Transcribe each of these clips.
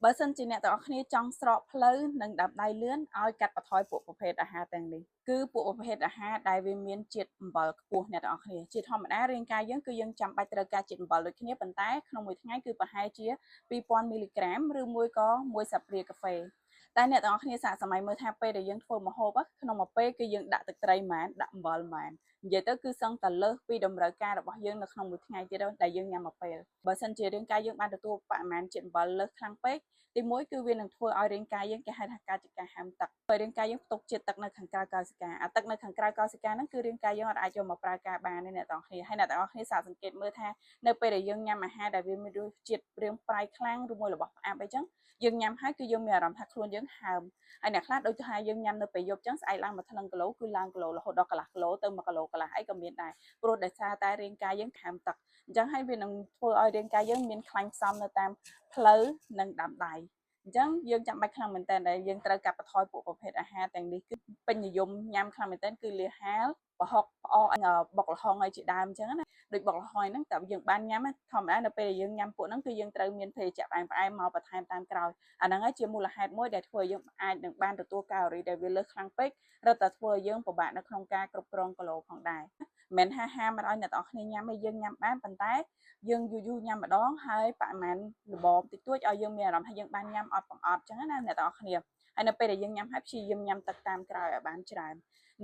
បើសិនជាអ្នកទាំងអស់គ្នាចង់ស្រកផ្លូវនិងដាំដៃលឿនឲ្យកាត់បន្ថយពួកប្រភេទអាហារទាំងនេះគឺពួកប្រភេទអាហារដែលវាមានជាតិអំបិលខ្ពស់អ្នកទាំងអស់គ្នាជាធម្មតារាងកាយយើងគឺយើងចាំបាច់ត្រូវការជាតិអំបិលដូចគ្នាប៉ុន្តែក្នុងមួយថ្ងៃគឺប្រហែលជា2000មីលីក្រាមឬមួយក៏មួយស្លាបព្រាកាហ្វេតែអ្នកទាំងអស់គ្នាសាកសម័យមើលថាពេលដែលយើងធ្វើម្ហូបក្នុងមួយពេលគឺយើងដាក់ទឹកត្រីម៉ានដាក់អំបិលម៉ាននិយាយទៅគឺសឹងតែលើសពីតម្រូវការរបស់យើងនៅក្នុងមួយថ្ងៃទៀតដែលយើងញ៉ាំមួយពេលបើសិនជារាងកាយយើងបានទទួលបរិមាណជាតិអំបិលលើសខ្លាំងពេកទីមួយគឺវានឹងធ្វើឲ្យរាងកាយយើងគេហៅថាការជាការហាមទឹកពេលរាងកាយយើងផ្ទុកជាតិទឹកនៅខាងក្រៅកោសិកាអាទឹកនៅខាងក្រៅកោសិកាហ្នឹងគឺរាងកាយយើងអាចយកមកប្រើការបានទេអ្នកទាំងគ្នាហើយអ្នកទាំងអស់គ្នាសាកសង្កេតមើលថានៅពេលដែលយើងញ៉ាំអាហារដែលវាមានរសជាតិរាងប្រៃខ្លាំងឬមួយរបស់ផ្អាប់អីចឹងយើងញ៉ាំហើយគឺយើងមានអារម្មណ៍ថាខ្លួនយើងហើមហើយអ្នកខ្លះដូចថាយើងញ៉ាំនៅពេលយប់ចឹងស្អែកឡើងមួយថ្លឹងគីឡូគឺឡើងគីឡូរហូតដល់កន្លះគីឡូទៅ1គីឡូកន្លះអីក៏មានដែរព្រោះដោយសារតែរាងកាយយើងខាំទឹកអញ្ចឹងហើយវានឹងធ្វើឲ្យរាងកាយយើងមានខ្លាញ់ផ្សំនៅតាមផ្លូវនិងដើមដៃអញ្ចឹងយើងចាំបាច់ខ្លាំងមែនតើដែលយើងត្រូវកាត់បន្ថយពួកប្រភេទអាហារទាំងនេះគឺពេញនិយមញ៉ាំខ្លាំងមែនតើគឺលៀហាលប្រហុកផ្អកបុកល្ហុងអីជាដើមអញ្ចឹងណាដូចបុកល្ហុងហ្នឹងតើយើងបានញ៉ាំធម្មតានៅពេលដែលយើងញ៉ាំពួកហ្នឹងគឺយើងត្រូវមានភេសជ្ជៈផ្អែមផ្អែមមកបន្ថែមតាមក្រោយអាហ្នឹងហើយជាមូលហេតុមួយដែលធ្វើឲ្យយើងអាចនឹងបានទទួលកាឡូរីដែលវាលើសខ្លាំងពេករឹតតែធ្វើឲ្យយើងពិបាកនៅក្នុងការគ្រប់គ្រងគីឡូផងដែរមិនថាហាមមិនឲ្យអ្នកទាំងអស់គ្នាញ៉ាំទេយើងញ៉ាំបានប៉ុន្តែយើងយូរយូរញ៉ាំម្ដងហើយបរិមាណល្មមតិចតួចឲ្យយើងមានអារម្មណ៍ថាយើងបានញ៉ាំអត់បង្អត់ចឹងណាអ្នកទាំងអស់គ្នាហើយនៅពេលដែលយើងញ៉ាំហើយព្យាយាមញ៉ាំទឹកតាមក្រោយឲ្យបានច្រើន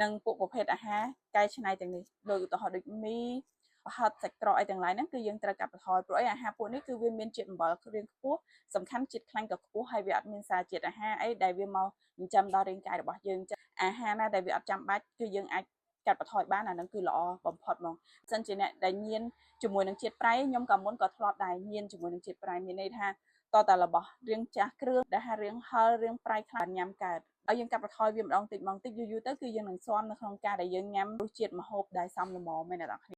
និងពួកប្រភេទអាហារកែច្នៃទាំងនេះដូចឧទាហរណ៍ដូចមីប្រហិតសាច់ក្រកអីទាំងឡាយហ្នឹងគឺយើងត្រូវកាត់បន្ថយព្រោះអីអាហារពួកនេះគឺវាមានជាតិអំបិលរាងខ្ពស់សំខាន់ជាតិខ្លាញ់ក៏ខ្ពស់ហើយវាអត់មានសារជាតិអាហារអីដែលវាមកចិញ្ចឹមដល់រាងកាយរបស់យើងអាហារណាដែលវាអត់ចាំបាច់គឺយើងអាចកាត់បន្ថយបានអាហ្នឹងគឺល្អបំផុតហ្មងសិនជាអ្នកដែលញៀនជាមួយនឹងជាតិប្រៃខ្ញុំក៏មុនក៏ធ្លាប់ដែរញៀនជាមួយនឹងជាតិប្រៃមានន័យថាតតែរបស់រៀងចាស់គ្រឿងដែលថារៀងហឹររៀងប្រៃខ្លាំងញ៉ាំកើតឲ្យយើងកាត់បន្ថយវាម្ដងតិចម្ដងតិចយូរយូរទៅគឺយើងនឹងស៊ាំនៅក្នុងការដែលយើងញ៉ាំរសជាតិម្ហូបដែលសមល្មមឯអ្នកនរគ្នា។